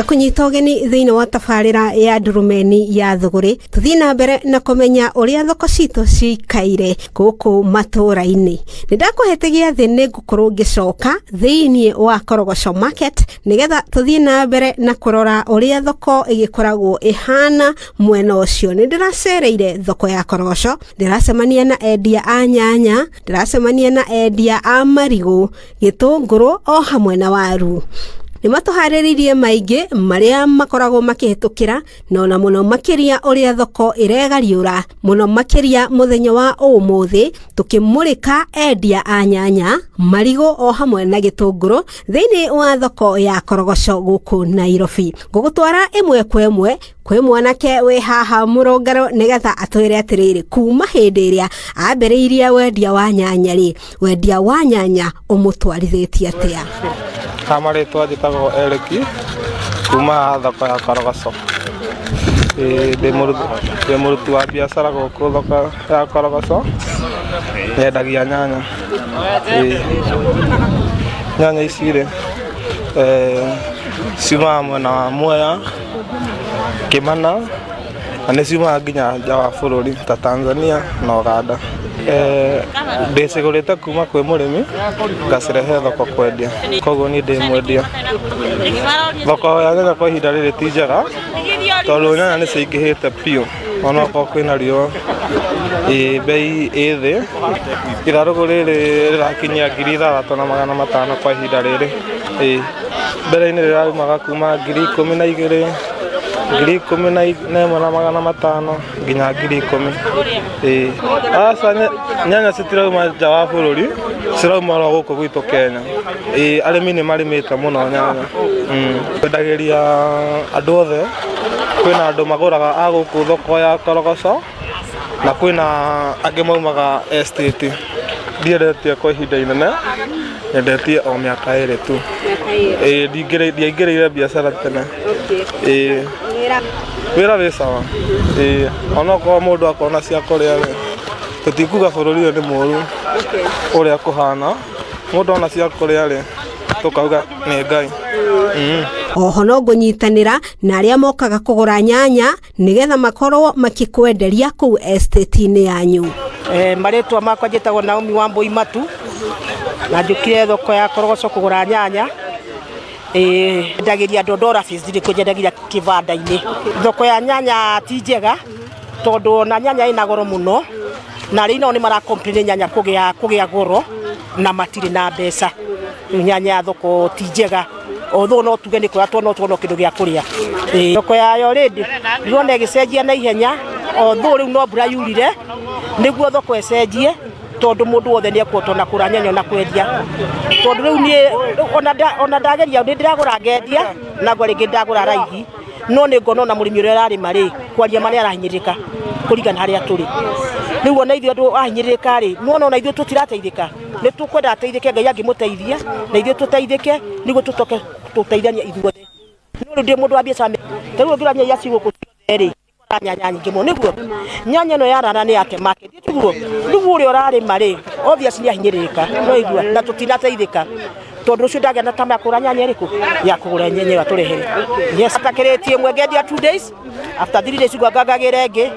Ndakũnyita ũgeni thĩinĩ wa tabarĩra ya Ndurumeni ya Thũgũrĩ, tũthiĩ na mbere na kũmenya ũrĩa thoko citũ cikaire gũkũ matũũra-inĩ. Nĩ ndakũhete gĩathĩ nĩ ngũkorwo ngĩcoka thĩinĩ wa Korogocho Market nĩgetha tũthiĩ na mbere na kũrora ũrĩa thoko ĩgĩkoragwo ĩhana mwena ũcio. Nĩ ndĩracereire thoko ya Korogocho, ndĩracemania na endia a nyanya, ndĩracemania na endia a marigũ, gĩtũngũrũ o hamwe na waru. Nĩ matũharĩrĩirie maingĩ marĩa makoragwo makĩhĩtũkĩra na ona mũno makĩria ũrĩa thoko ĩregariũra mũno makĩria mũthenya wa ũmũthĩ tũkĩmũrĩka endia a nyanya, marigũ o hamwe na gĩtũngũrũ thĩinĩ wa thoko ya Korogocho gũkũ Nairobi. Ngũgũtwara ĩmwe kwa ĩmwe kwĩ mwanake wĩ haha mũrũngarũ nĩgetha atwĩre atĩrĩrĩ, kuma hĩndĩ ĩrĩa ambĩrĩirie wendia wa nyanya rĩ, wendia wa nyanya ũmũtwarithĩtie atĩa? Ha marĩtwa njĩtagwo Eric kuma thoko ya Korogoco. Ndĩ mũruti wa biacara gũkũ thoko ya Korogoco, nyendagia nyanya. Nyanya ici rĩ, ciumaga mwena wa Mwea, Kĩmana, na nĩ ciumaga nginya nja wa bũrũri ta Tanzania na Uganda. Ndĩcigũrĩte kuma kwĩ mũrĩmi ngacirehe thoko kwendia, koguo niĩ ndĩ mwendia. Thoko ya nyanya kwa ihinda rĩrĩ ti njega tondũ nyanya nĩ cingĩhĩte biũ onokorwo kwĩna riũa. Ĩĩ bei ĩ thĩ, itharũgũ rĩrĩ rĩrakinyia 6500 kwa ihinda rĩrĩ. Ĩĩ mbere-inĩ rĩraumaga kuma 12,000, 11,500 nginya 10,000. Ĩĩ aca nyanya citirauma nja wa bũrũri, cirauma oro gũkũ gwitũ Kenya. Ĩĩ arĩmi nĩ marĩmĩte mũno nyanya. Twendagĩria andũ othe, kwĩna andũ magũraga a gũkũ thoko ya Korogoco na kwĩna angĩ maumaga estate. Ndiendetie kwa ihinda inene, nyendetie o mĩaka 2 tu. Ĩĩ ndiaingĩrĩire biacara tene. Ĩĩ wĩra wĩ sawa. Ĩĩ onokorwo mũndũ akona cia kũrĩa rĩ, tũtikuga bũrũri ũyũ nĩ mũru ũrĩa kũhana, mũndũ ona cia kũrĩa rĩ, tũkauga nĩ Ngai. Oho no ngũnyitanĩra na arĩa mokaga kũgũra nyanya nĩgetha makorwo makĩkwenderia kũu estate-inĩ yanyu. Marĩtwa makwa njĩtagwo Naomi Wambui Matu na njũkire thoko ya Korogoco kũgũra nyanya. Ndagĩria andũ ndora fees ndirĩ kũnyendagia kĩbanda-inĩ. Thoko ya nyanya ti njega tondũ ona nyanya ĩna goro mũno na arĩmi nao nĩ mara complain nyanya kũgĩa goro na matirĩ na mbeca. Rĩu nyanya ya thoko ti njega, although no tuge nĩ kwega tondũ no tuone kĩndũ gĩa kũrĩa. Thoko yayo rĩ, ndĩrona ĩgĩcenjia na ihenya, although rĩu no mbura yurire nĩguo thoko ĩcenjie tondũ mũndũ wothe nĩ ekũhota ona kũgũra nyanya ona kwendia. Tondũ rĩu niĩ ona ndageria nĩ ndĩragũra ngendia na ngwa rĩngĩ ndagũra raithi, no nĩ ngona ona mũrĩmi ũrĩa ũrarĩma rĩ, kwaria ma nĩ arahinyĩrĩrĩka kũringana na harĩa tũrĩ. Rĩu ona ithuĩ andũ ahinyĩrĩrĩka rĩ, nĩwona ona ithuĩ tũtirateithĩka. Nĩ tũkwenda ateithĩke, Ngai angĩmũteithia na ithuĩ tũteithĩke nĩguo tũtoke tũteithanie ithuothe. No rĩu ndĩ mũndũ wa biacara, ta rĩu ũngĩrora nyanya iria ciĩ gũkũ ciothe rĩ, nĩ nyanya nyingĩ mũno, nĩguo nyanya ĩno yarara nĩ yate market, tiguo? Rĩu ũrĩa ũrarĩma rĩ, obviously nĩ ahinyĩrĩrĩka, no igua na tũtinateithĩka tondũ rũciũ ndagĩa na tama ya kũgũra nyanya ĩrĩkũ ya kũgũra nyanya ĩyo atũrehere. Yes, atakĩrĩtie ĩmwe ngendia 2 days, after 3 days ngwa ngangagĩra ĩngĩ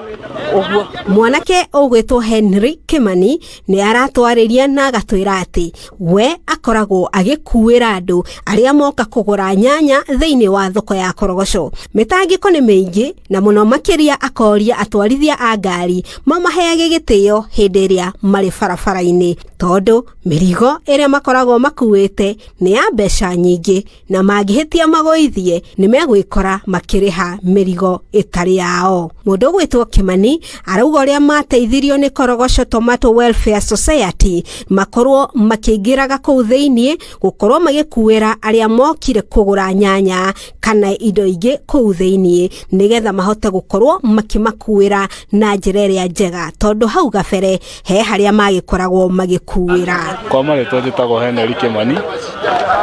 ũguo. Mwanake ũgwĩtwo Henry Kimani nĩ aratwarĩria na agatwĩra atĩ we akoragwo agĩkuĩra andũ arĩa moka kũgũra nyanya thĩinĩ wa thoko ya Korogoco. Mĩtangĩko nĩ mĩingĩ na mũno makĩria akoria atwarithia a ngari mamaheage gĩtĩo hĩndĩ ĩrĩa marĩ barabara-inĩ tondũ mĩrigo ĩrĩa makoragwo makuĩte nĩ ya mbeca nyingĩ na mangĩhĩtia magũithie nĩ megwĩkora makĩrĩha mĩrigo ĩtarĩ yao. Mũndũ ũgwĩtwo Kimani arauga ũrĩa mateithirio nĩ Korogoco Tomato Welfare Society makorwo makĩingĩraga kũu thĩiniĩ gũkorwo magĩkuĩra arĩa mokire kũgũra nyanya kana indo ingĩ kũu thĩiniĩ nĩgetha mahote gũkorwo makĩmakuĩra na njĩra ĩrĩa njega tondũ hau gabere he harĩa magĩkoragwo magĩkuĩra. Kwa marĩtwa njĩtagwo Henry Kimani,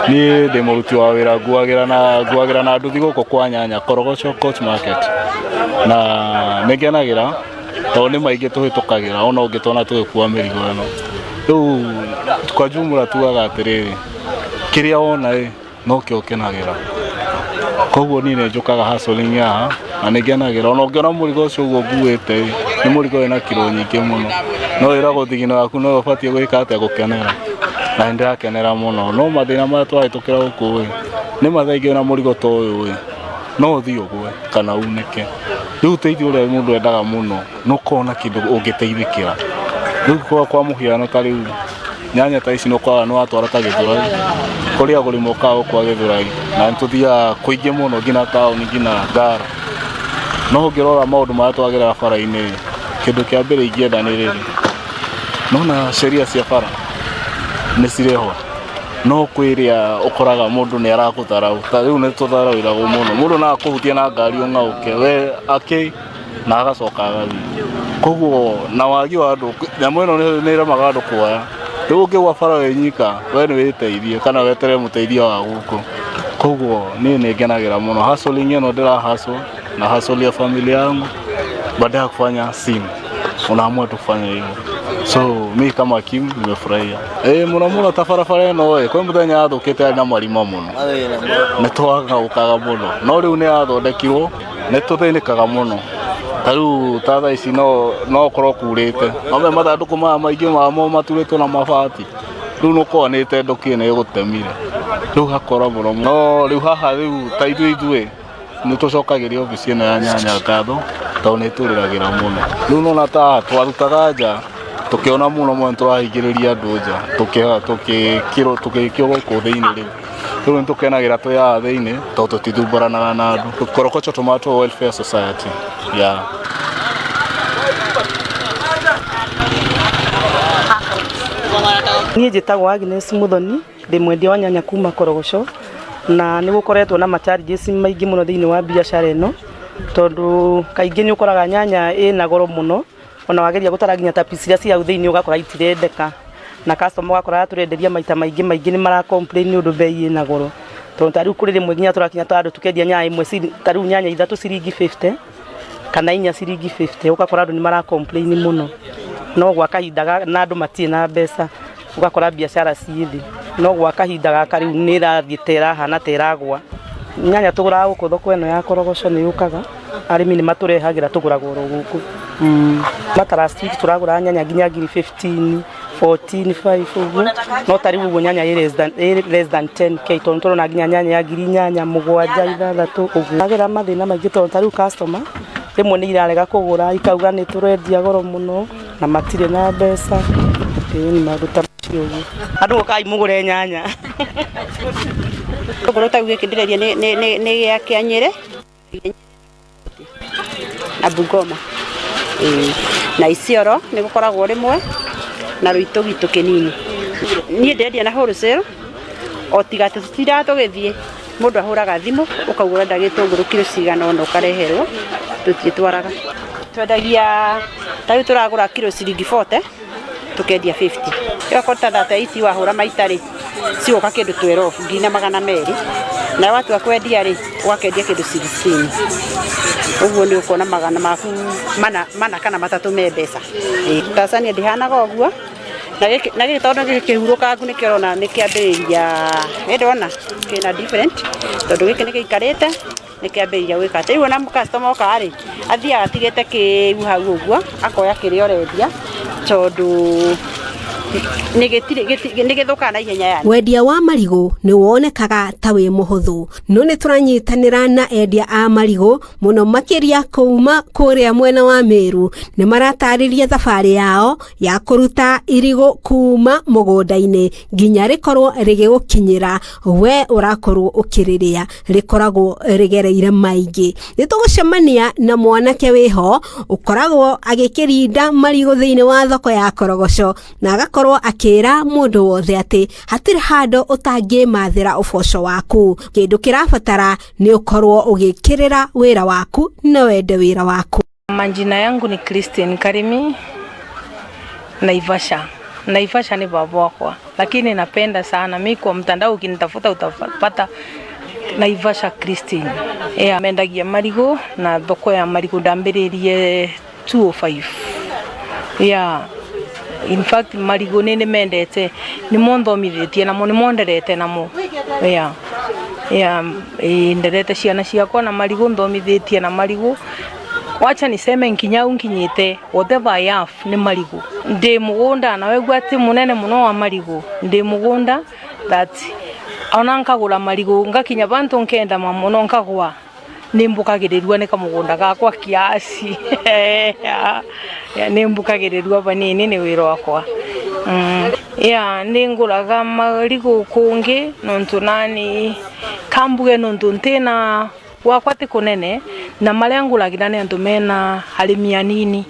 niĩ ndĩ mũruti wa wĩra nguagĩra na nduthi gũkũ kwa nyanya Korogocho Coach Market, na nĩ ngenagĩra tondũ nĩ maingĩ tũhĩtũkagĩra ona ũngĩtona tũgĩkua mĩrigo ĩno. Rĩu kwa jumla tugaga atĩrĩrĩ, kĩrĩa wona ĩ nokĩo ũkenagĩra. Koguo niĩ nĩ njũkaga hustling haha na nĩ ngenagĩra ona ũngĩona mũrigo ũcio ũguo nguĩte ĩ, nĩ mũrigo wĩna kiro nyingĩ mũno, no wĩragwo thigino yaku no ũbatiĩ gwĩka atĩa, gũkenera, na nĩ ndĩrakenera mũno. No mathĩna marĩa tũrahĩtũkĩra gũkũ ĩ, nĩ ma thaa ingĩ wĩna mũrigo ta ũyũ ĩ, no ũthiĩ ũgwe kana unĩke. Rĩu ũteithio ũrĩa mũndũ endaga mũno nĩ ũkorwo na kĩndũ ũngĩteithĩkĩra. Rĩu kwa mũhiano ta rĩu nyanya ta ici nĩ ũkoraga nĩ watwara ta Gĩthũrai, kũrĩ agũri mokaga gũkũ a Gĩthũrai na nĩ tũthiaga kũingĩ mũno nginya taũni nginya Ngara. No ũngĩrora maũndũ marĩa twagerera bara-inĩ, kĩndũ kĩa mbere ingĩenda nĩ rĩrĩ, nona sheria cia bara nĩ cirĩho, no kwĩ ĩrĩa ũkoraga mũndũ nĩ arakũtharau, ta rĩu nĩ tũtharauiragwo mũno, mũndũ no akũhutie na ngari ũng'aũke we akĩ na agacoka agathiĩ. Koguo na wagi wa andũ, nyamũ ĩno nĩ ĩremaga andũ kuoya, rĩu ũngĩgwa bara wĩ nyika we nĩ wĩteithie kana weterere mũteithia wa gũkũ. Koguo niĩ nĩ ngenagĩra mũno hustling ĩno ndĩra hustle na hustle ya familia yangu, baada ya kufanya simu unaamua tu kufanya hivyo. So mi kama Kim nimefurahia. Eh, mũno mũno ta barabara ĩno ĩ, kwĩ mũthenya yathũkĩte yarĩ na marima mũno, nĩ twang'aũkaga mũno, no rĩu nĩ yathondekirwo, nĩ tũthĩnĩkaga mũno. Ta rĩu ta thaa ici no ũkorwo kurĩte, no me mathandũkũ maya maingĩ mamo maturĩtwo na mabati, rĩu nĩ ũkwanĩte ndũkĩ nĩ ĩgũtemire, rĩu hakora mũno. No rĩu haha rĩu ta ithuĩ nĩ tũcokagĩria obici ĩno ya nyanya ngatho tondũ nĩ ĩtũrĩragĩra mũno. Rĩu nona ta twarutaga nja tũkĩona mũno mũno tũrahingĩrĩria andũ nja, tũgĩkĩrwo gũkũ thĩinĩ rĩu. Rĩu nĩ tũkenagĩra twĩ haha thĩinĩ tondũ tũtithumbũranaga na andũ. Korogocho Tomato Welfare Society, yeah. Niĩ njĩtagwo Agnes Muthoni, ndĩ mwendia wa nyanya kuma Korogocho, na nĩ gũkoretwo na ma challenges maingĩ mũno thĩinĩ wa biacara ĩno, tondũ kaingĩ nĩ ũkoraga nyanya ĩna goro mũno, ona wageria gũtara nginya ta piece iria ciĩ hau thĩinĩ ũgakora itirendeka, na customer ũgakora tũrenderia maita maingĩ maingĩ nĩ mara complain nĩ ũndũ bei ĩna goro, tondũ ta rĩu kũrĩ rĩmwe nginya tũrakinya ta andũ tũkendia nyanya ĩmwe ta rĩu nyanya ithatũ ciringi 50 kana inya ciringi 50, ũgakora andũ nĩ mara complain mũno, no gwa kahinda na andũ matirĩ na mbeca, ũgakora biacara ciĩ thĩ, no gwa kahinda gaka rĩu nĩ ĩrathiĩ ta ĩrahana ta ĩragwa. Nyanya tũgũraga gũkũ thoko ĩno ya Korogocho nĩ yũkaga, arĩmi nĩ matũrehagĩra tũgũraga oro gũkũ. Mata last week tũragũraga nyanya nginya ngiri 15, 14, 5 ũguo, no ta rĩu ũguo nyanya ĩ less than 10K, tondũ tũrona nginya nyanya ya ngiri inyanya, mũgwanja, ithathatũ ũguo. Agera mathĩna maingĩ tondũ ta rĩu customer rĩmwe nĩ irarega kũgũra, ikauga nĩ tũrendia goro mũno na matirĩ na mbeca. Ĩĩ nĩ maũndũ ta macio ũguo. Andũ ũkai mũgũre nyanya. Gĩtũngũrũ ta rĩu gĩkĩ ndĩrendia nĩ gĩa kĩa Nyĩrĩ na Bungoma. Ĩĩ na Isiolo nĩ gũkoragwo rĩmwe na Rũitũgitũ kĩnini. Niĩ ndĩrendia na wholesale o tiga atĩ tũtindaga tũgĩthiĩ, mũndũ ahũraga thimũ ũkauga ũrenda gĩtũngũrũ kiro cigana ũna ũkareherwo, tũtiĩtwaraga. Twendagia ta rĩu tũragũra kiro ciringi 40 tũkendia 50. Ĩgakorwo ta 38 wahũra maita rĩ, cigũka kĩndũ 12 nginya magana merĩ, na watua kwendia rĩ, ũgakendia kĩndũ 16. Ũguo nĩ ũkuona magana maku mana kana matatũ me mbeca. Tanzania ndĩhanaga ũguo, na gĩkĩ tondũ gĩkĩ kĩhurũkangu nĩkĩo ũrona nĩ kĩambĩrĩria, nĩ ndĩrona kĩna different, tondũ gĩkĩ nĩ gĩikarĩte nĩ kĩambĩrĩria gwĩka atĩ. Rĩu ona customer oka rĩ, athiaga atigĩte kĩu hau ũguo, akoya kĩrĩa ũrendia, tondũ nĩ gĩthũkaga na ihenya yani. Wendia wa marigũ nĩ wonekaga ta wĩ mũhũthũ, no nĩ tũranyitanĩra na endia a marigũ mũno makĩria kuma kũrĩa mwena wa Meru. Nĩ maratarĩria thabarĩ yao ya kũruta irigũ kuma mũgũnda-inĩ nginya rĩkorwo rĩgĩgũkinyĩra we ũrakorwo ũkĩrĩrĩa, rĩkoragwo rĩgereire maingĩ. Nĩ tũgũcemania na mwanake wĩho ũkoragwo agĩkĩrinda marigũ thĩinĩ wa thoko ya Korogocho, na agakorwo akĩra mũndũ wothe atĩ hatirĩ handũ ũtangĩmathĩra ũboco waku. Kĩndũ kĩrabatara nĩ ũkorwo ũgĩkĩrĩra wĩra waku na wende wĩra waku. Majina yangu ni Christine Karimi, Naivasha. Naivasha ni baba wakwa, lakini napenda sana mi kwa mtandao ukinitafuta utapata Naivasha Christine. Yeah, mendagia marigu na thoko ya marigu ndambĩrĩrie 205. Yeah. In fact marigu nĩ mendete, nĩ monthomithĩtie namo, nĩ monderete namo. Yeah. Ya nderete ciana ciakwa na marigu, nthomithitie na marigu. Wacha niseme nkinya unkinyite, whatever I have ni marigu. Ndi mugunda na wegua ati munene muno wa marigu, ndi mugunda that ona nkagura marigu ngakinya bantu nkenda muno nkagwa nimbukagĩrĩrua nĩ kamũgũnda gakwa kiasi. Nimbukagĩrĩrua vanini nĩ wĩra wakwa. Ya nĩngũraga marigũ kũngĩ nontu nani kambuge nontu ntina gwakwa ti kũnene, na marĩa ngũragĩra nĩ andũ mena arĩmi anini,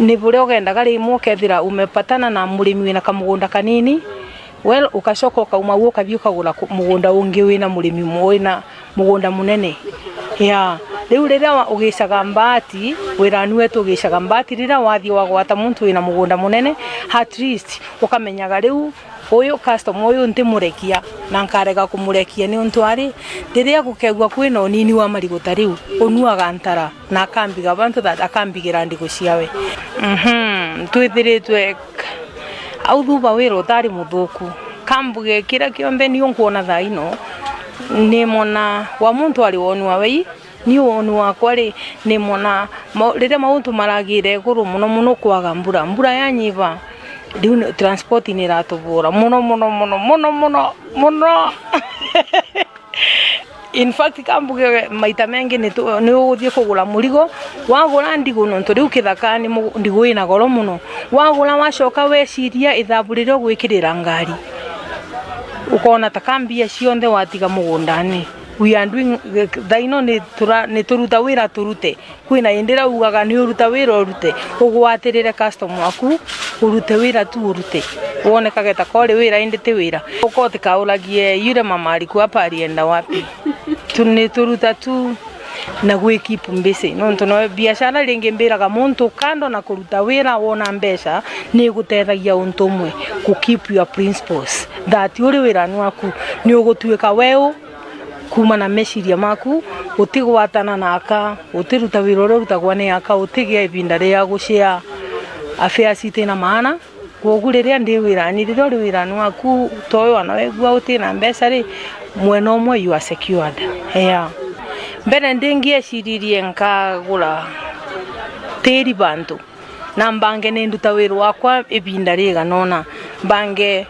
nĩ bũrĩa ũgendaga rĩmwe ũkethira umepatana na mũrĩmi wĩna kamũgũnda kanini. Well, ukacoka ukauma guo ũkathiĩ ũkagũra mũgũnda ũngĩ wĩna mũrĩmi wĩna mũgũnda mũnene. Ya rĩu rĩrĩa ũgĩcaga mbati wĩrani wetu ũgĩcaga mbati, rĩrĩa wathiĩ wagwata muntu wĩna mũgũnda mũnene, at least ũkamenyaga rĩu ũyũ customer ũyũ ntimũrekia na nkarega kũmũrekia nĩ ũntũ arĩ rĩrĩa gũkegua kwĩna ũnini wa marigũ ta rĩu ũnuaga ntara na akambiga bantu that akambigĩra ndigũ ciawe. Twĩthĩrĩtwe au thuba wĩra ũtarĩ mũthũku, kambuge kĩrĩa kĩonthe niũ nkuona thaa ino nĩ mona wa muntu arĩ woni wa wei, ni woni wakwa rĩ nĩ mona rĩrĩa maũndũ maragĩre gũrũ mũno mũno kwaga mbura, mbura yanyiva rĩu transport nĩ ĩratũbũra mũno mũno mũno mũno mũno mũno. In fact, kambuge maita mengi nĩ ũgũthiĩ kũgũra mũrigo, wagũra ndigũ nontu rĩu kĩthaka-inĩ ndigũ ĩna goro mũno, wagũra wacoka weciria ithabu rĩrĩa ũgwĩkĩrĩra ngari ukona ta kambia cionthe watiga mũgũnda-inĩ. We are doing thaa ino nĩ tũruta wĩra tũrute kwĩna ĩndĩ ĩraugaga nĩ ũruta wĩra ũrute ũgwatĩrĩre customer waku, ũrute wĩra tu ũrute wonekage ta korĩ wĩra ĩndĩ ti wĩra ũkote kaũragie yule mama alikuwa hapa alienda wapi. Nĩ tũruta tu na gwĩ keep busy nontu no biashara rĩngĩ mbĩraga muntu kando na kũruta wĩra wona mbeca nĩ gũtethagia ũntũ ũmwe kũ keep your principles that ũrĩ wĩra-inĩ waku nĩ ũgũtuĩka weũ kuma na meciria maku, ũtigwatana na aka, ũtiruta wĩra ũrĩa ũrutagwo nĩ aka, ũtigĩa ibinda rĩa gũcĩa affairs itina maana. Koguo rĩrĩa ndĩ wĩra-inĩ, rĩrĩa ũrĩ wĩra-inĩ waku ta ũyũ ona wegua ũtĩ na mbeca rĩ, mwena ũmwe you are secured. Yeah. Mbere ndĩngĩeciririe nkagũra tĩri bantu na mbange nĩ nduta wĩra wakwa ibinda rĩigana ũna, mbange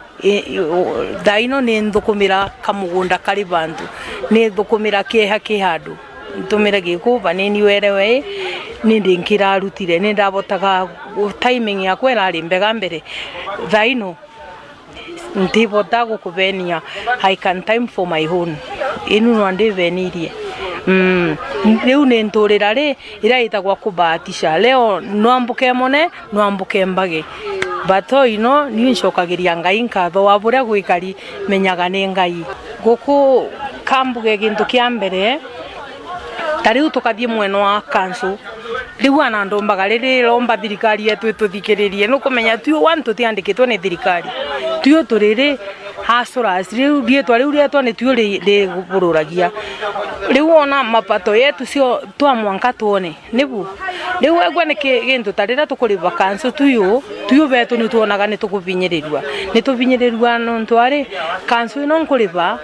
thaa ino nĩ nthũkũmĩra kamũgũnda karĩ bantu, nĩ thũkũmĩra kĩeha kĩ handũ ntũmĩre gĩkũ vanini werewe nĩ ndĩ nkĩrarutire nĩ ndabotaga timing yakwa ĩrarĩ mbega mbere. Thaa ino ndibota gũkũvenia, I can time for my own inu no ndĩvenirie. Rĩu nĩ ntũrĩra rĩ ĩrĩa ĩtagwa kũbahatisha, leo nwambuke mone nwambuke mbage, but ino niĩ ncokagĩria Ngai nkatho wa bũrĩa gwĩkari menyaga nĩ Ngai. Gũkũ kambuge gĩntũ kĩa mbere ta rĩu tũkathiĩ mwena wa council rĩu ana ndombaga rĩrĩ romba thirikari yetu ĩtũthikĩrĩrie nĩ kũmenya tuo one tũtiandĩkĩtwo nĩ thirikari tuo tũrĩrĩ hustlers rĩu rĩtwa rĩu rĩetwa nĩ tuo rĩbũrũragia rĩu ona mapato yetu cio twamwanka tuone nĩbu rĩu wegua nĩ gĩntũ ta rĩrĩa tũkũrĩba council tuyo tuyo betũ nĩ tuonaga nĩ tũkũbinyĩrĩrua nĩ tũbinyĩrĩrua nontu arĩ council ĩno nkũrĩba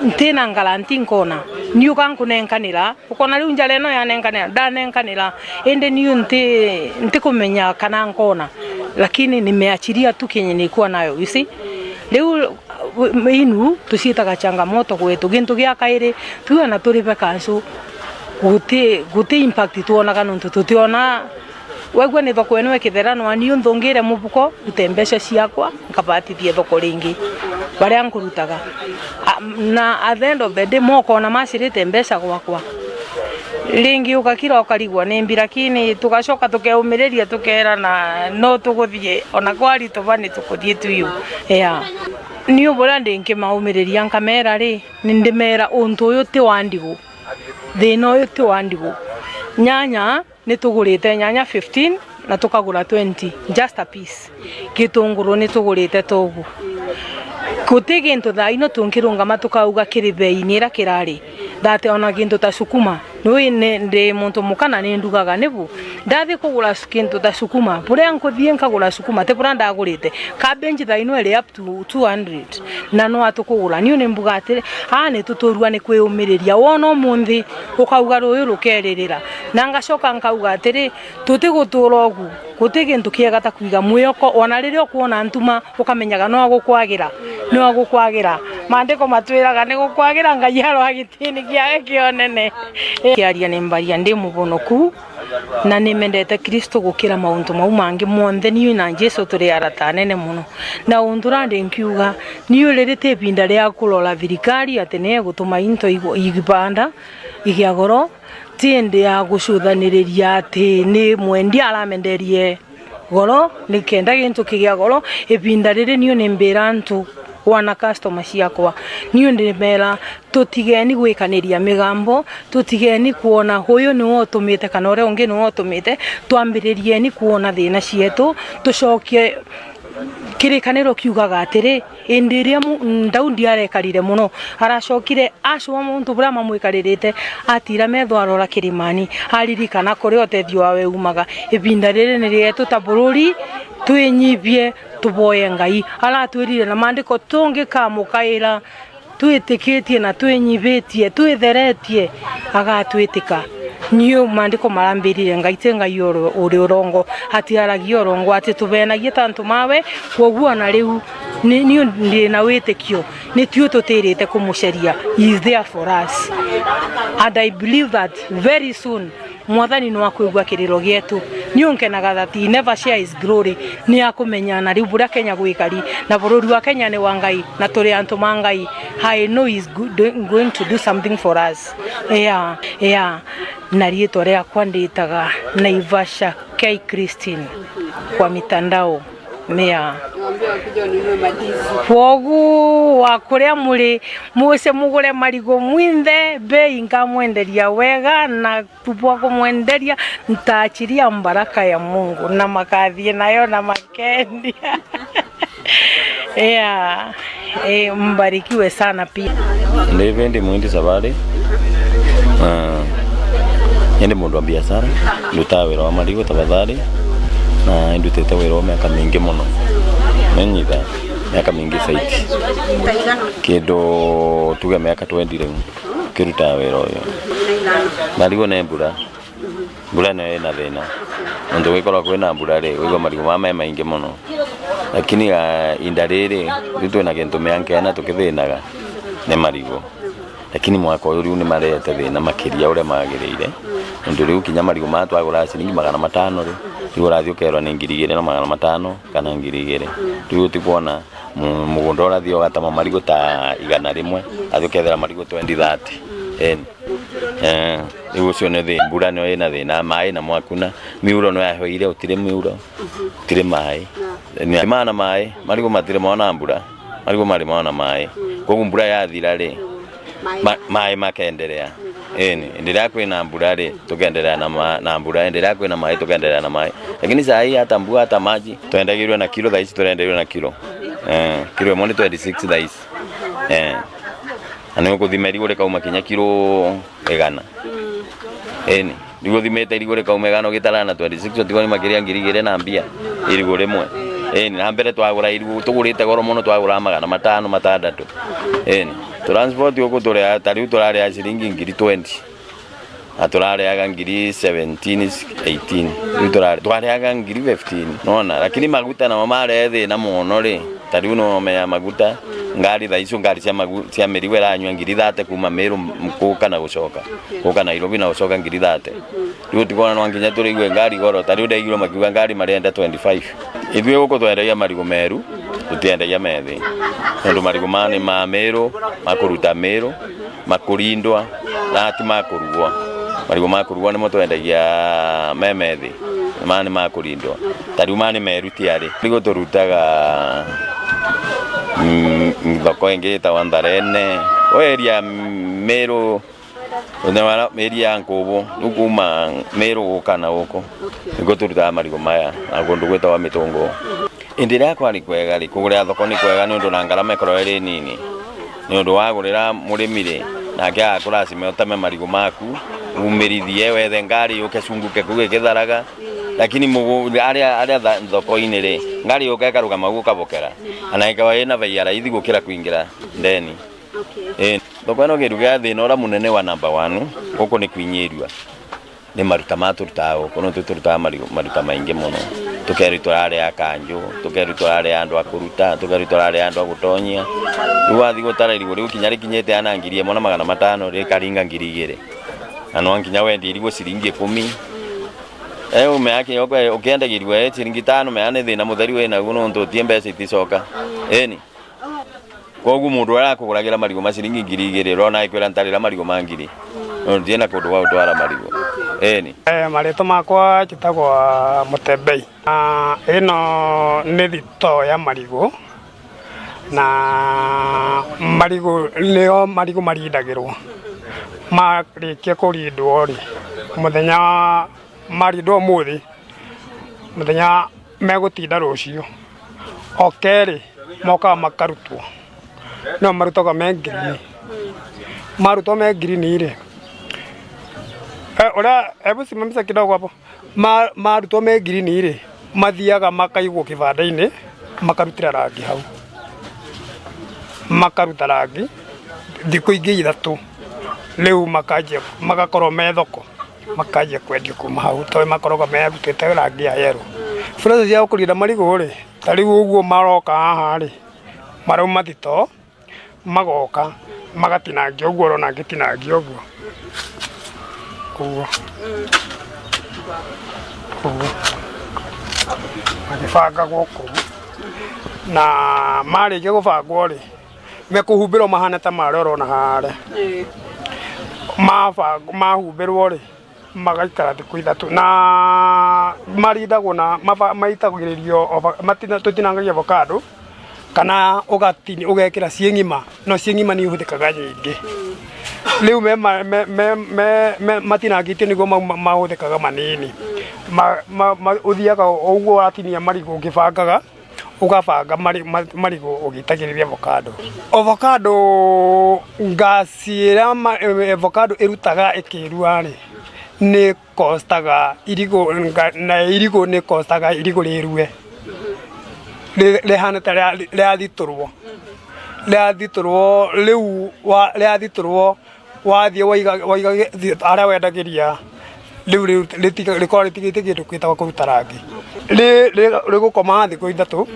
ntina ngaranti nkona niu kankunenkanira ukona riu njara ino yanenkanira ndanenkanira indi niu nti kumenya kana nkona, lakini nimeachiria tu kenye nilikuwa nayo, you see. Riu inu tuciitaga changamoto gwetu gintu gia kairi tuona turibe kancu guti impact tuonaga nontu tutiona wegua ni thoko ĩno ĩkĩtherano niũ nthũngĩre mũbuko rute mbeca ciakwa nkabatithie thoko rĩngĩ baria nkurutaga na at the end of the day mokona macirite mbeca gwakwa ringi ukakira ukarigwa ni mbi, lakini tugacoka tukeumiria tukerana no tuguthie ona kwari tuba ni tukuthie tuyu. Yeah. Ni ubora ndinkimaumiriria nkamera ri ni ndimera untu uyu ti wa ndigu thina uyu ti wa ndigu nyanya ni tugurite nyanya 15 na tukagura 20 just a piece, gitunguru ni tugurite togu guti gintu thaa ino tungirungama tukauga kiri bei-ini ira kirari That ona kintu ta sukuma nui ndi muntu mukana ni ndugaga nibu ndathi kugura kintu ta sukuma buria nkuthie nkagura sukuma ti buria ndagurite cabbage thaa ino iri up to 200 na no atukugura niu ni mbuga atiri a ni tuturua ni kwiyumiriria wona umuthi ukauga ruyu rukeririra na ngacoka nkauga atiri tutigutura ugu guti gintu kiega ta kuiga mwihoko ona riria ukuona ntuma ukamenyaga no agukwagira no agukwagira maandiko matwiraga ni gukwagira Ngai aroa gitini giake kionene. Kiaria ni mbaria ndi mubonoku na nimendete Kristo gukira maundu mau mangi monthe. Niu na Jesu turi arata anene muno na undu randi nkiuga niu ririte ibinda ria kurora thirikari ati ni egutuma into igibanda igia goro ti indi ya gucuthaniriria ati ni mwendia aramenderie goro ni kenda gintu kigia goro. Ibinda riri niu ni mbira ntu wana customer ciakwa niu ndimera tutigeni gwikaniria migambo, tutigeni kuona huyu ni utumite kana uria ungi ni utumite, twambiririeni kuona thina cietu tucokie kirikaniro kiugaga atiri indi iria Daudi arekarire muno aracokire acwa muntu buria mamwikaririte atira metho arora kirimani aririkana kuria utethio wawe umaga. Ibinda riri ni rietu ta bururi twinyibie tuboye Ngai aratwirire na maandiko tungikamukaira twitikitie na twinyibitie twitheretie agatwitika. Niu maandiko marambirire Ngai ti Ngai uri urongo atiaragia urongo ati tubenagie ta antu mawe koguo na riu niu ndi na witikio ni tiu tutirite kumuceria. He is there for us and I believe that very soon mwathani no akwigua kiriro gietu. Niu nkenaga that he never share his glory ni akumenya na riu buria Kenya gwikari na bururi wa Kenya ni wa Ngai na turi antu ma Ngai. I know he is going to do something for us. Yeah, yeah. Na rietwa riakwa nditaga Naivasha K Christine kwa mitandao mea kwogu wa kuria muri muse mugure marigo mwinthe bei nkamwenderia wega na tubwa kumwenderia ntaachiria mbaraka ya Mungu na makathie nayo na makendia. Yeah, mbarikiwe sana pia. Ndivi ndi mwindi sabari ndi mundu wa biashara ndutaga wira wa marigo tafadhali na ndutite wira wa miaka mingi muno menyitha miaka mingi saiti kindu tuge miaka 20 riu kirutaga wira uyu. Marigo ne mbura mbura nayo ina thina undu gwikorwo kwina mbura ri wigua marigo maya me maingi muno lakini inda riri riu twina gintu miankena tukithinaga ni marigo lakini mwaka uyu riu ni marehete thina makiria uria magiriire undu riu kinya marigo maya twagura ciringi 500 ri riu urathie ukerwa ni 2500 kana 2000 riu utikuona mugunda urathie ugatama marigo ta 100 athie ukethera marigo 20 30 eni riu ucio ni thina. Mbura nio ina thina mai na mwakuna miuro no yahoire utire miuro utire mai mana mai marigo matire mona mbura marigo mari mona mai koguo mbura yathira ri mai makenderea eni endelea kwina mbura ri tukendelea na mbura endelea kwina mai tukendelea na mai lakini saa hii hata mbura hata maji tuendagirwe na kilo thaa ici turendeirwe na kilo kilo imwe ni 26 thaa ici na nĩ ũgũthima irigũ rĩkauma kinya kilo 100 eni nĩguo ũthimĩte irigũ rĩkauma 100 ũgĩtarana na 26 ũtigwo nĩ makĩria 2000 na mbia irigũ rĩmwe eni na mbere twagũra irigũ tũgũrĩte goro mũno twagũra 500 600 eni transport gũkũ tũrĩa ta rĩu tũrarĩa ciringi 20,000 na tũrarĩaga 17,000 18,000 rĩu twarĩaga 15,000 nona lakini maguta namo marehe thĩna mũno rĩ ta rĩu no menya maguta ngari thaa icio ngari cia mĩrigo ĩranyua 30,000 kuma Meru gũka na gũcoka gũka Nairobi na gũcoka 30,000 rĩu tikuona no nginya tũrĩigue ngari goro ta rĩu ndaiguire makiuga ngari marenda 25 ithuĩ gũkũ twendagia marigũ meru tũtiendagia methĩ tondũ marigũ maya nĩ ma Meru makũruta Meru makũrindwa na ti makũrugwo marigũ makũrugwo nĩmo twendagia me methĩ maya nĩ makũrindwa ta rĩu maya nĩ meru ti arĩ marigũ tũrutaga thoko ĩngĩ ĩtagwo Ntharene o area Meru area ya Nkubu rĩu kuma Meru gũka na gũkũ nĩkuo tũrutaga marigũ maya na kũndũ gwĩtagwo Mĩtũngũ. Hĩndĩ ĩrĩa kwarĩ kwega rĩ kũgũrĩra thoko nĩ kwega nĩ ũndũ na ngarama ĩkoragwo ĩrĩ nini nĩ ũndũ wagũrĩra mũrĩmi rĩ Nake agakũracimia ũteme marigũ maku umĩrithie wethe ngari yũke cunguke kũu ĩkĩtharaga, lakini aria aria thoko-inĩ rĩ, ngari yũka ĩkarũgama ũguo ũkabokera ana ĩkawa ĩna bei ya raithi gũkĩra kũingĩra ndeni. Ĩ thoko ĩno kĩndũ gĩa thĩna ũrĩa mũnene wa number 1 gũkũ nĩ kwinyĩrua nĩ maruta ma tũrutaga gũkũ, no tũrutaga maruta maingĩ mũno, tũkerwo tũrarĩa kanjũ, tũkerwo tũrarĩa andũ a kũruta, tũkerwo tũrarĩa andũ a gũtonyia. Rĩu wathiĩ gũtara irigũ rĩu kinya rĩkinyĩte ana 1500 rĩkaringa 2000, na no nginya wendie irigũ ciringi 10. Umeakinya ũkĩendagĩrio ciringi 5 mea nĩ thĩna mũtheri wĩnaguo nĩ ũndũ ũtie mbeca iticoka. Ĩni koguo mũndũ ũrĩa arakũgũragĩra marigũ ma ciringi 2000 ũrona agĩkwĩra ntarĩra marigũ ma 1000, no ndiĩ na kũndũ gwa gũtwara marigũ. Ĩni. Marĩtwa makwa njĩtagwo Mũtembei. Ĩno nĩ thitoo ya marigũ, na marigũ nĩo marigũ marindagĩrwo. Marĩkia kũrindwo rĩ, mũthenya marindwo ũmũthĩ, mũthenya megũtinda rũciũ. O kerĩ mokaga makarutwo, no marutagwo me ngirini. Marutwo me ngirini rĩ, ũrĩa hebu simamisha kidogo hapo. Marutwo me ngirini rĩ, mathiaga makaigwo kĩbanda-inĩ, makarutĩra rangi hau. Makaruta rangi thikũ ingĩ 3, rĩu makanjia magakorwo me thoko, makanjia kwendio kuma hau tondũ makoragwo merutĩte rangi ya yellow. Process ya kũrinda marigũ rĩ, ta rĩu ũguo maroka haha rĩ, marauma thitoo, magoka magatinangio ũguo ũrona ngĩtinangio ũguo. Ũguo. Ũguo. Magĩbangagwo kũu. Na marĩkia gũbangwo rĩ, mekũhumbĩrwo mahana ta marĩa ũrona harĩa. Mahumbĩrwo rĩ, magaikara thikũ 3, na marindagwo na maitagĩrĩrio, tũtinangagia avocado kana ũgatini ũgekĩra ciĩ ng'ima, no ciĩ ng'ima nĩ ihũthĩkaga nyingĩ. Rĩu me matinangĩtio nĩguo mahũthĩkaga manini. Ũthiaga ũguo watinia marigũ ũgĩbangaga, ũgabanga marigũ ũgĩitagĩrĩria avocado. Avocado ngasi ĩrĩa avocado ĩrutaga ĩkĩrua rĩ, nĩ kostaga irigũ, na irigũ nĩ kostaga irigũ rĩrue. Rĩhana ta rĩathitũrwo. Rĩathitũrwo rĩu rĩathitũrwo wathiĩ waiga harĩa wendagĩria, rĩu rĩkoragwo rĩtigĩte kĩndũ gĩtagwo kũruta rangi. Rĩgũkoma thikũ 3,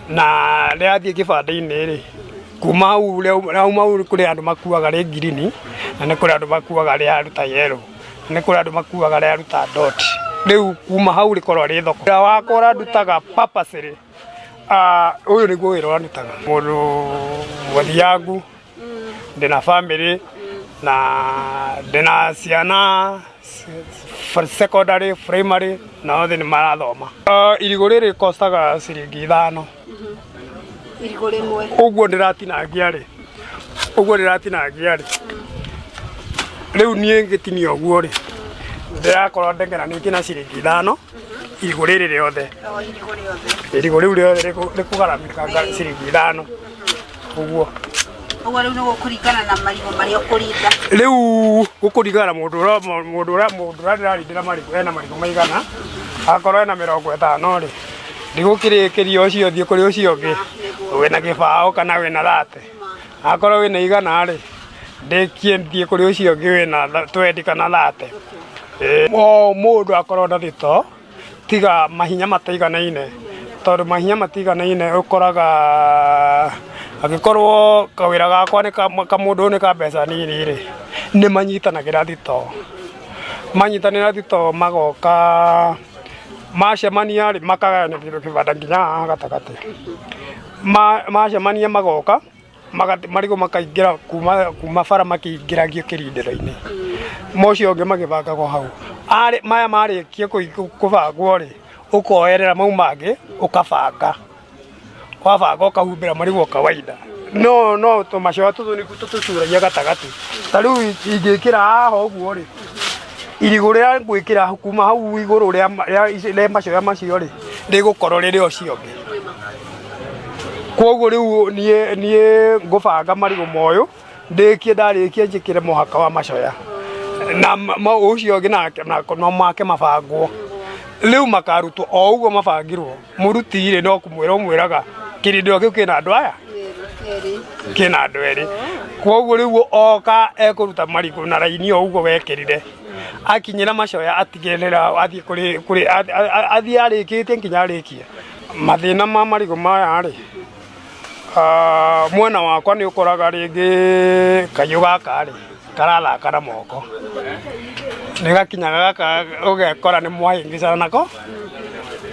na rĩathiĩ kĩbanda-inĩ rĩ, kuma hau rauma hau kũrĩ andũ makuaga rĩ ngirini, na nĩ kũrĩ andũ makuaga rĩaruta yellow, na nĩ kũrĩ andũ makuaga rĩaruta dot. Rĩu kuma hau rĩkoragwo rĩ thoko. Wĩra wakwa ũrĩa ndutaga purposely, ũyũ nĩguo wĩra ũrĩa ndutaga. Mũndũ mũthiangu, ndĩna family, na ndĩna ciana secondary, primary, na othe nĩ marathoma. Irigũ rĩrĩ kostaga ciringi 5. Irigũ rĩmwe. Ũguo ndĩratinangia rĩ, ũguo ndĩratinangia rĩ, rĩu niĩ ngĩtinia ũguo rĩ, ndĩrakorwo ndengeranĩtie na ciringi 5 irigũ rĩrĩ rĩothe. Irigũ rĩu rĩothe rĩkũgaramĩka ciringi 5. Ũguo. Ũguo rĩu nĩ gũkũringana na marigũ marĩa ũkũrinda. Rĩu gũkũringana na mũndũ ũrĩa ndĩrarindĩra marigũ, ena marigũ maigana, akorwo ena 50 rĩ, ndigũkĩrĩkĩria ũcio thiĩ kũrĩ ũcio ũngĩ, wĩna gĩbaũ kana wĩna 30. Akorwo wĩna 100 rĩ, ndĩkie thiĩ kũrĩ ũcio ũngĩ wĩna 20 kana 30. O mũndũ akorwo na thitoo, tiga mahinya mataiganaine, tondũ mahinya matiganaine ũkoraga angĩkorwo kawĩra gakwa nĩ ka mũndũ nĩ ka mbeca nini rĩ, nĩ manyitanagĩra thitoo. Manyitanĩra thitoo magoka macemania rĩ, makagayana kĩbanda nginya haha gatagatĩ. Macemania magoka, marigũ makaingĩra kuma bara makĩingĩragio kĩrindĩro-inĩ. Mocio ũngĩ magĩbangagwo hau. Maya marĩkia kũbangwo rĩ, ũkoerera mau mangĩ ũkabanga. Wabanga ũkahumbĩra marigũ kawaida. No tũmacoa tũtũ nĩguo tũtũcuragia gatagatĩ. Ta rĩu ingĩkĩra haha ũguo rĩ, irigũ rĩrĩa ngwĩkĩra kuma hau igũrũ rĩa macoya macio rĩ, rĩgũkorwo rĩrĩ ũcio ũngĩ. Koguo rĩu niĩ ngũbanga marigũ moyũ, Ndĩkie ndarĩkia njĩkĩre mũhaka wa macoya na ũcio ũngĩ nake no make mabangwo. Rĩu makarutwo o ũguo mabangirwo. Mũruti rĩ no kũmwĩra ũmwĩraga kĩrindĩro kĩu kĩna andũ aya kĩna andũ erĩ. Koguo rĩu oka ekũruta marigũ na raini o ũguo wekĩrire. Akinyĩra macoya atigĩrĩra athiĩ kũrĩ kũrĩ athiĩ arĩkĩtie nginya arĩkie. Mathĩna ma marigũ maya rĩ, mwena wakwa nĩ ũkoraga rĩngĩ kaiũ gaka rĩ, karathaka na moko. Nĩ gakinyaga gaka ũgekora nĩ mwahĩngĩcana nako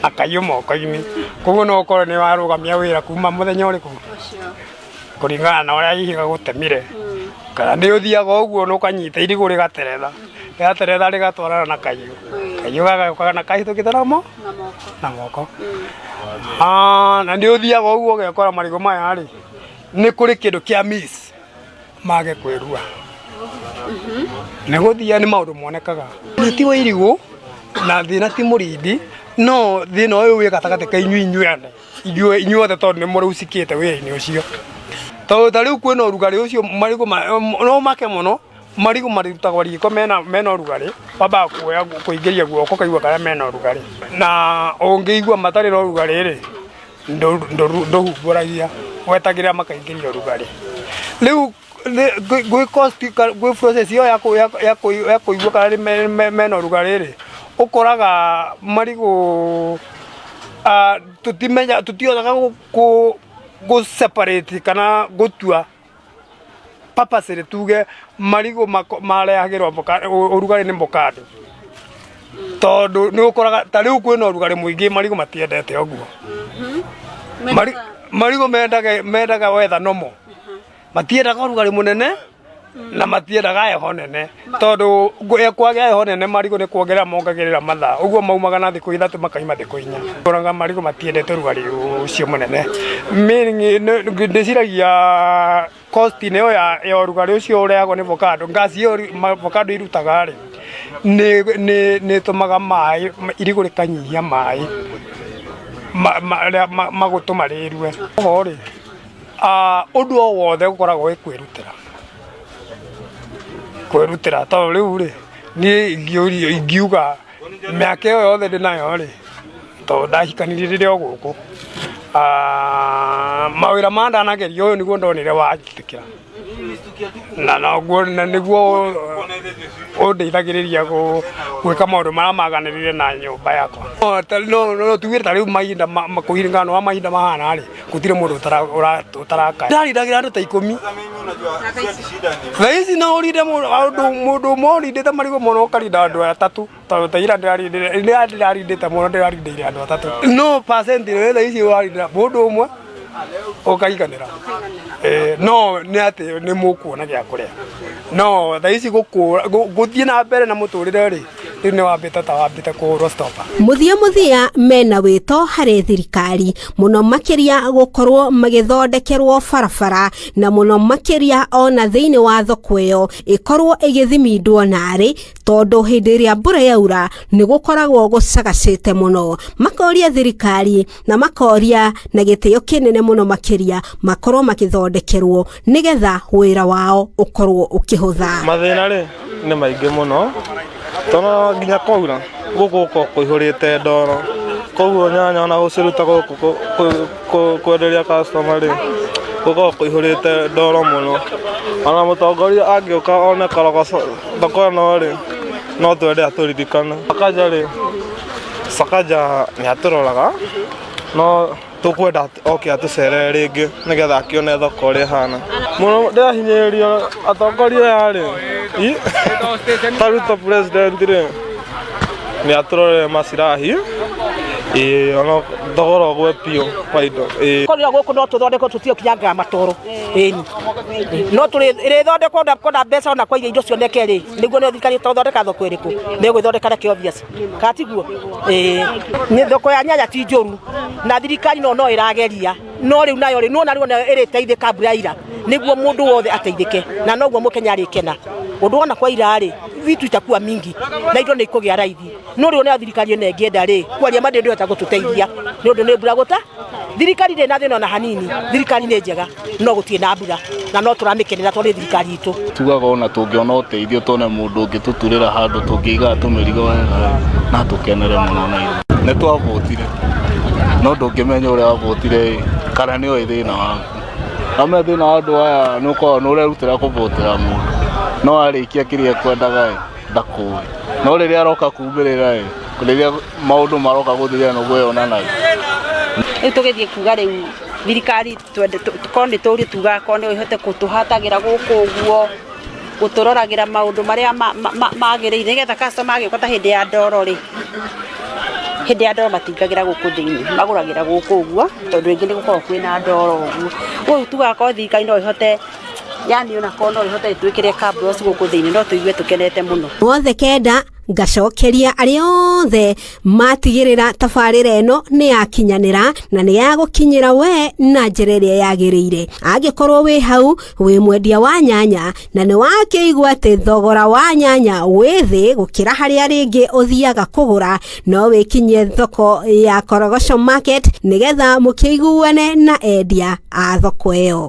na kaiũ moko-inĩ. Koguo no ũkorwo nĩ warũgamia wĩra kuma mũthenya ũrĩkũ? Kũringana na ũrĩa hihi gagũtemire. Kana nĩ ũthiaga ũguo na ũkanyita irigũ rĩgateretha, rĩateretha rĩgatwarana na kaiũ. Kaiũ gagagĩũka na kahĩtũkĩte na moko. Na nĩ ũthiaga ũguo ũgekora marigũ maya rĩ, nĩ kũrĩ kĩndũ kĩa miss mage kwĩrua. Nĩ gũthiaga nĩ maũndũ monekaga. Thĩna ti wa irigũ na thĩna ti mũrindi, no thĩna ũyũ wĩ gatagatĩ ka inyuĩ inyuene, inyuothe tondũ nĩ mũrũcikĩte wĩra-inĩ ũcio. Tondũ ta rĩu kwĩna ũrugarĩ ũcio marigũ no make mũno, marigũ marutagwo riko mena ũrugarĩ, wambaga kuoya kũingĩria guoko ũkaigua karĩa mena ũrugarĩ. Na ũngĩigua matarĩ na ũrugarĩ rĩ, ndũhumbũragia, wetagĩrĩra makaingĩria ũrugarĩ. Rĩu gwĩ cost gwĩ process ĩyo ya kũigua kana mena ũrugarĩ rĩ, ũkoraga marigũ tũtimenya tũtihotaga gũ separate kana gũtua purposely tuge marigũ marehagĩrwo ũrugarĩ nĩ mũkando. Tondũ nĩ ũkoraga ta rĩu kwĩna ũrugarĩ mũingĩ marigũ matiendete ũguo. Marigũ mendaga weather normal. Matiendaga ũrugarĩ mũnene na matiendaga heho nene. Tondũ kwagĩa heho nene marigũ nĩ kuongerera mongagĩrĩra mathaa. Ũguo maumaga na thikũ ithatũ makaima thikũ inya. Ũkoraga marigũ matiendete ũrugarĩ ũcio mũnene. Meaning ndĩciragia cost ĩyo ya ũrugarĩ ũcio ũrehagwo nĩ avocado, gas ĩyo avocado irutaga rĩ, nĩ ĩtũmaga maĩ irigũ rĩkanyihia maĩ marĩa magũtũma rĩrue. Koguo rĩ, ũndũ o wothe ũkoragwo wĩ kwĩrutĩra. Kwĩrutĩra tondũ rĩu rĩ, niĩ ingĩũrio ingiuga mĩaka ĩyo yothe ndĩnayo rĩ, tondũ ndahikanirie rĩrĩa o gũkũ, mawĩra maya ndanageria ũyũ nĩguo ndonire wanjĩtĩkĩra. Na noguo na nĩguo ũndeithagĩrĩria gwĩka maũndũ marĩa maganĩrĩire na nyũmba yakwa. No tuge ta rĩu mahinda kũringana na ũrĩa mahinda mahana rĩ, gũtirĩ mũndũ ũtarakaya. Ndarindagĩra andũ ta ikũmi. Thaa ici no ũrinde mũndũ ũmwe ũrindĩte marigũ mũno ũkarinda andũ atatũ. Tondũ ta ira ndĩrarindĩte mũno ndĩrarindĩire andũ atatũ. No percent ĩrĩa thaa ici ũrarindĩra mũndũ ũmwe ũkaiganĩra. No nĩ atĩ nĩ mũkuona gĩa kũrĩa. No thaa ici gũthiĩ na mbere na mũtũrĩre rĩ, rĩu nĩ wambĩte ta wambĩte kũhũrwo stop. Mũthia mũthia mena wĩto harĩ thirikari mũno makĩria gũkorwo magĩthondekerwo barabara na mũno makĩria ona thĩinĩ wa thoko ĩyo ĩkorwo ĩgĩthimindwo narĩ tondũ hĩndĩ ĩrĩa mbura yaura nĩ gũkoragwo gũcagacĩte mũno. Makoria thirikari na makoria na gĩtĩo kĩnene mũno makĩria makorwo makĩthondekerwo nĩgetha wĩra wao ũkorwo ũkĩhũtha. Mathĩna rĩ nĩ maingĩ mũno tondũ nginya kwaura gũkũ gũkoragwo kũihũrĩte ndoro, koguo nyanya ona gũciruta gũkũ kwenderia customer rĩ, gũkoragwo kũihũrĩte ndoro mũno. Ona mũtongoria angĩũka one Korogocho thoko ĩno rĩ, no twende atũririkane. Sakaja rĩ, Sakaja nĩ atũroraga no tũkwenda oke atũcerere rĩngĩ nĩgetha akĩone thoko ũrĩa ĩhana. Mũno ndĩrahinyĩrĩrio atongoria aya rĩ, ta Ruto president rĩ, nĩ atũrorere macirahi, ĩĩ ona thogora ũgwe biũ wa indo. Korwo gũkũ no tũthondekwo tũtige gũkinyangaga matoro. Ĩni. No tũrĩthondekwo ona kona mbeca ona kwa indo cioneke rĩ, nĩguo nĩ thirikari ĩtothondeka thoko ĩrĩkũ? Nĩ ĩgwĩthondeka reke obvious. Kana tiguo? Ĩĩ. Nĩ thoko ya nyanya ti njũru na thirikari no ĩrageria no rĩu nayo rĩ nĩwona rĩu nayo ĩrĩteithĩka mbura yaira nĩguo mũndũ wothe ateithĩke na noguo mũkenya arĩkena. Ũndũ wona kwa ira rĩ, vitu itakuwa mingi na indo nĩ ikũgĩa raithi. No rĩu ona thirikari ĩno ĩngĩenda rĩ, kwaria ma ndĩngĩhota gũtũteithia nĩ ũndũ nĩ mbura gũta. Thirikari ndĩ na thĩna ona hanini, thirikari nĩ njega, no gũtirĩ na mbura na no tũramĩkenera tondũ nĩ thirikari itũ. Tugaga ona tũngĩona ũteithio tuone mũndũ ũngĩtũturĩra handũ tũngĩigaga tũmĩrigo wega na tũkenere mũno na ithuĩ. Nĩ twavotire no ndũngĩmenya ũrĩa wavotire ĩ kana nĩ oĩ thĩna waku. Amenya thĩna wa andũ aya nĩ ũkoragwo nĩ ũrerutĩra kũvotera mũndũ no arĩkia kĩrĩa ekwendaga ĩ ndakũĩ, no rĩrĩa aroka kumĩrĩra ĩ rĩrĩa maũndũ maroka gũthirĩra nĩguo yonanagia. Rĩu tũgĩthiĩ kuga rĩu thirikari twende korwo nĩ tũrie tugaga korwo no ĩhote gũtũhatagĩra gũkũ ũguo, gũtũroragĩra maũndũ marĩa magĩrĩire nĩgetha customer agĩũka ta hĩndĩ ya ndoro rĩ, hĩndĩ ya ndoro matingagĩra gũkũ thĩinĩ, magũragĩra gũkũ ũguo tondũ rĩngĩ nĩ gũkoragwo kwĩna ndoro ũguo. Ũguo tugaga korwo thirikari no ĩhote, yani ona korwo no ĩhote ĩtwĩkĩre cabros gũkũ thĩinĩ no tũigue tũkenete mũno. Othe kenda ngacokeria arĩa othe matigĩrĩra tabarĩra ĩno nĩ yakinyanĩra na nĩ yagũkinyĩra we na njĩra ĩrĩa yagĩrĩire. Angĩkorwo wĩ hau wĩ mwendia wa nyanya na nĩ wakĩigua atĩ thogora wa nyanya wĩ thĩ gũkĩra harĩa rĩngĩ ũthiaga kũgũra, no wĩkinyie thoko ya Korogocho Market nĩgetha mũkĩiguane na endia a thoko ĩyo.